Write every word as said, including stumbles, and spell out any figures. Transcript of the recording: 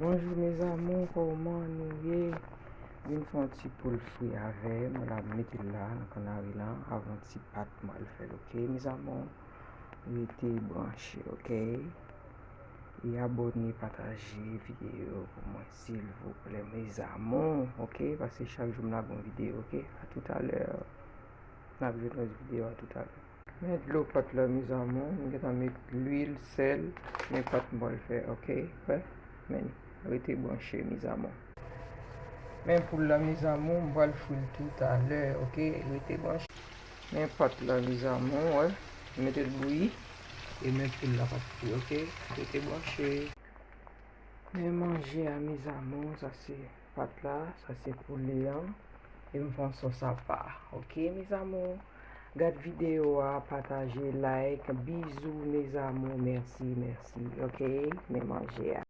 Bonjou mes amours, kòman nou ye? Vin fè yon ti poul fri avè m, la m mete l la nan kannari lan, avè yon ti pat m al fè l, oke mes amours? Rete branche, oke? E abòne, pataje videyo pou mwen silvouplè mes amours, oke? Paske chak jou m lage yon videyo, oke? A toutalè. N ap jwenn lòt videyo a toutalè. Men dlo pat la mes amours, m gentan met lwil, sèl, men pat m pral fè, oke? Wè, men rete branche mes amours. Men poul la mes amours, m pral fri l toutalè, oke? Rete branche. Men pat la mes amours, wè, m mete l bouyi, e men poul la pat fri, oke? Rete branche. Men manje a mes amours, sa se pat la, sa se poule an, e m fè yon sòs apa, oke mes amours? Gad videyo a, pataje, like, bizou mes amours, mèsi, mèsi, oke? Men manje a.